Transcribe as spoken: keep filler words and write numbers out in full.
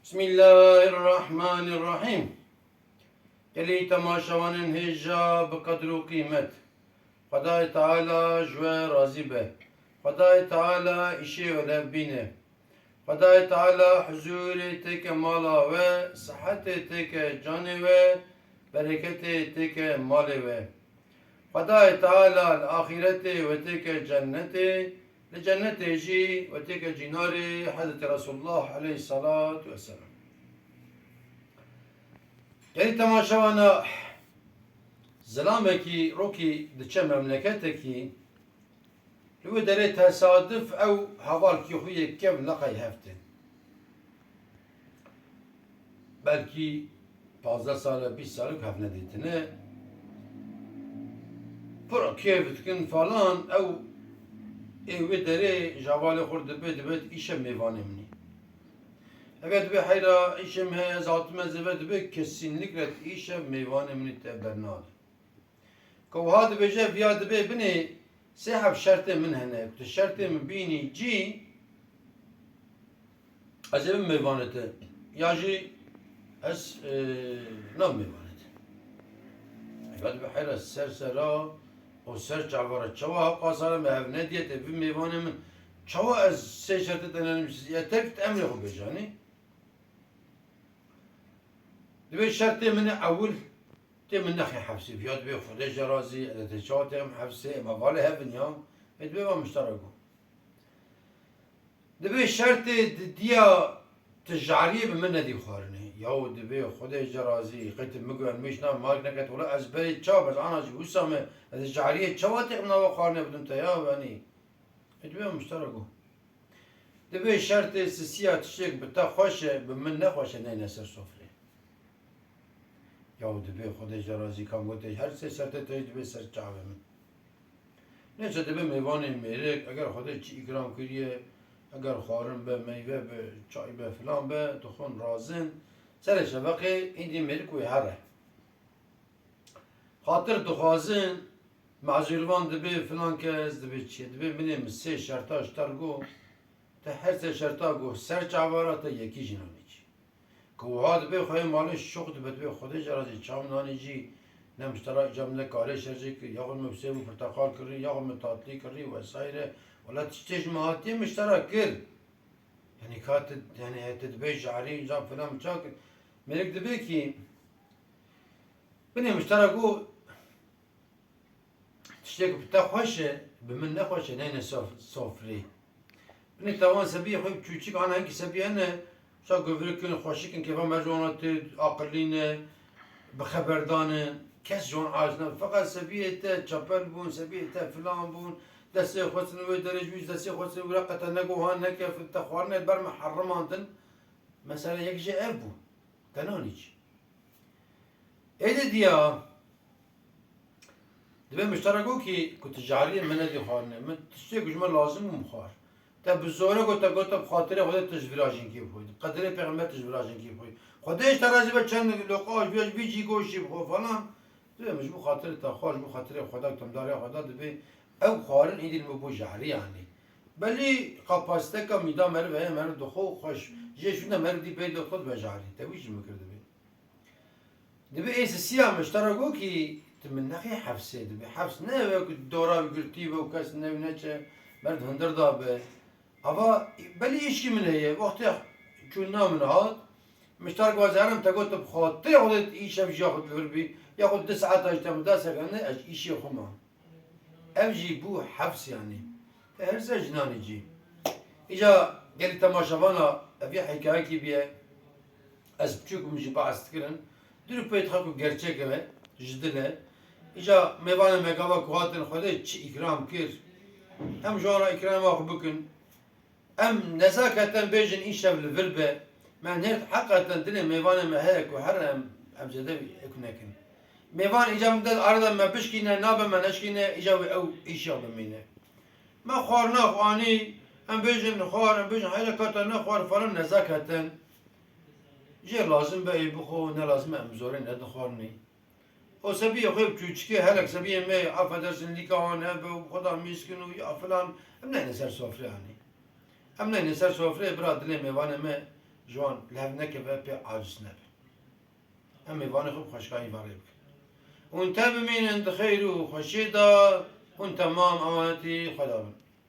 Bismillahirrahmanirrahîm. Gelî temaşevanên hêja bi qedr û qîmet. Xwedayê Teala ji we razî be. Xwedayê Teala îşê we lev bîne. Xwedayê Teala huzûrê têke mala we, sihetê têke canê we, bereketê têke malê we. Xwedayê Teala li axîretê we têke cennetê, li cennetê jî we têke cînarê Hezretî Resulullah aleyhisselatu vesselam. Gelî temaşevana, zilamekî rokî diçe memleketekî, li wê derê tesadif ew hevalkî xwe yê kevn leqey hev tên. Belkî pazdeh sal e, bîst sal e ku hev nedîtine. Pir kêf dikin falan, ew ê wê derê ji hevalê xwe re dibe, dibe îşev mêvanê min î. Eger dibe heyra îşê min heye, ez hatime ez ê ve, dibe kesînlikre îşev mêvanê min î te bernade. Ku wiha dibêje, viya dibê binê sê heb şertê min hene. Ku tu şertê min bînî cî, ez ê bim mêvanê te. Ya jî ez, e, nabim mêvanê te. Eva dibe heyra ser sera û ser çavara. Çawa hewqa sala me hev nediye te bim mêvanê min. Çawa ez sê şertê te nenim, ya tek tu emrê xwe bêjanî. Dibê şertê min e ewil, tê min nexê hefsê. Ya dibê Xwedê ji razî, ez ê tê çawa têxim hefsê, em hevalê hev in ya. Ê dibê va miştera got. Dibê şertê di diya tu jariyê bi min nedî xwarinê. Yaw dibê Xwedê ji razî, qey tu min got, em mêş na mark neket, wela ez berê çawa, ez ana jî wisa me, ez ê jariyê çawa têxim nava xwarinê bidim te ya, yanî. Ê dibê miştera got. Dibê şertê sisiya tiştek bi te xweş e, bi min nexweş e, neyne ser sofrê. Yaw dibê Xwedê ji razî kam gotê, her sê şertê te jî dibê ser çavê min. Neyse dibê mêvanê mêrik, eger Xwedê çi îkram kiriye, eger xwarin be, meyve be, çay be, filan be, dixwin razin. Serê şeveqê îndî mêrik wê here. Xatir dixwazin, mezûrvan dibê filan kes, dibê çi ye? Dibê binê min sê şerta ji te re got, te her sê şerta got, ser çavara te yekî jî nanî cî. Ku wiha dibê xweyê malê şoq dibe, dibê Xwedê ji razî çav nanî cî, ne miştera îca min ne karê şerjê kir, yaxud min bi sêv û pirteqal kirî, yaxud min tatlî kirî, wesayre. Wela tiştê ji min hatiye miştera kir. Yanî ka tu, yanî he tu dibê jarî, îca filan çak. Mêrik dibê kî, binê miştera got, tiştê ku bi te xweş e, bi min nexweş e, neyne sof-, sofrê. Binê tawan sebiyê xwe çûçik ana hinkî sebiye ne, wisa guvirik in, xweşik in, kêfa me ji wan re tê, aqilî ne, bi xeberdan in, kes ji wan aciz ne. Feqet sebiyê te çepel bûn, sebiyê te filan bûn, destê xwe sin wê derê ji wî, destê xwe sin wî re qete negot, han neke, te xwarinê ber me herimandin. Mesela yek jê ev bû. Te nanî çi? Êdî diya, dibê miştera got kî ku tu jariyê min nedî xwarinê, min tiştê ku ji min lazim bû min xwar. Te bi zore got, te got, te bi xatirê Xwedê tu ji vira jinkê bixwî. Qedirê Pêxember tu ji vira jinkê bixwî. Xwedê ji te razî be, çend loqa ji vê, ji vî cî goştê bixwe falan. Dibê min ji bo xatirê te xwar, ji bo xatirê Xweda, temdariya Xweda dibê ew xwarin êdî li min bû jarî yanî. Belî kapasiteka mîda meriv heye, meriv dixwe û xweş. Jê şûnde meriv dî pey de xwe dibe jarî. Te wî jî min kir dibê. Dibê ê sisiya miştera got kî tu min nexê hefsê dibê. Hefs ne ev e ku dora wî girtî be û kes ne wî neçe, meriv hundir da be. Ava belî îşkî min heye. Wextê çûna min hat, miştera got ez herim te got tu bi xatirê Xwedê îşev jiya xwe li vir bî, ya xwe du saeta ji te min da sekene, ez îşê xwe mam. Ev jî bû hefs yanî. Te her ser jinanê cî. Îca gelî temaşevana ev yê hikayekî bûye. Ez biçûk bûm jî behs dikirin. Dûr pê dixe ku gerçek e, ji dil e. Îca mêvanê me gava ku hatin Xwedê çi îkram kir. Em ji wan re îkrama xwe bikin. Em nezaketen bêjin îşev li vir be. Me nêrt heqeten dilê mêvanê me heye ku here em, em zêde wî ek nekin. Mêvan îca min de arada me bişkîne, nabe me neşkîne, îca wê ew îşa bimîne. Me xwarina xwe anî, em bêjin xwar, em bêjin heyre ka te nexwar falan nezaketen. Jê lazim be ê bixwe, ne lazim e em zorê nedixwarinî. O sebiyê xwe bi çûçikê helek sebiyê me, affedersin, lîka wan hebe û xwe da mîskin û ya filan, em neyne ser sofrê anî. Em neyne ser sofrê, bira dilê mêvanê me Ji wan li hev nekeve, pê aciz nebe. Em mêvanê xwe bi xweşikayî ve rê bikin. Hûn te bimînin di xeyr û xweşiyê de, hûn temam emanetî Xweda bin.